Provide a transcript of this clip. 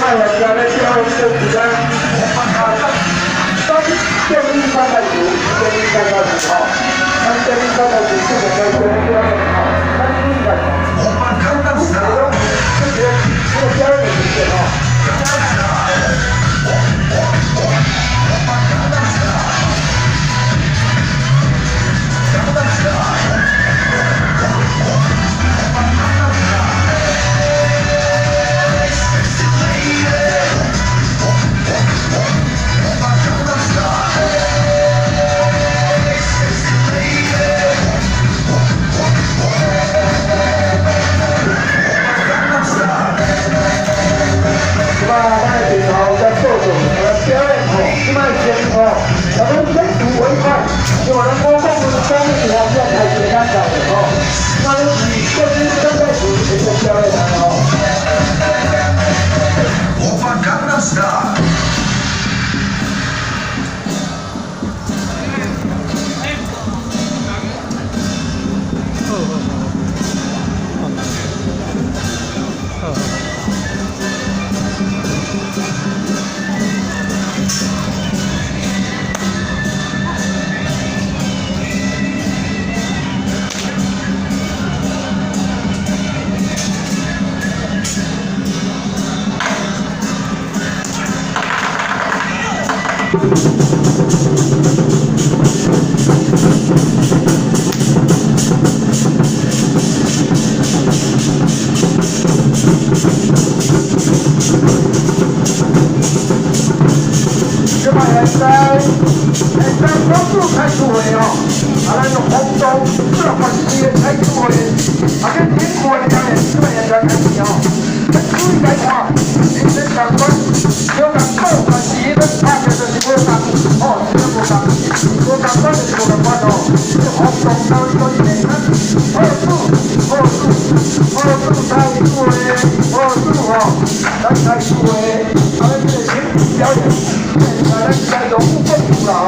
擺現在咧表演這個時間，啊，咱電影三代詞，電影三代詞吼，咱電影三代詞這個在表演吼，咱注意來，這個表演的時間吼。這擺咱的鏡頭在做做表演吼，這擺先吼，咱們先睹為快，因為咱我講講有啊，這太簡單了吼。那咱是電影三代詞會做表演吼。 오빤 강남스타일. 這擺現在廣州開始會哦，啊，咱就轟動這個世界開始會，啊，跟英國的表演，這擺現在開始哦，咱注意來看，人生長官，小共講，但是伊咧拍的就是無仝，哦，是無仝，無仝款就是無仝款哦，這轟動到底是咱賀主，賀主，賀主開始會，賀主吼，咱開始會，啊，咱這個情景表演。現在咱在有目共睹啦吼。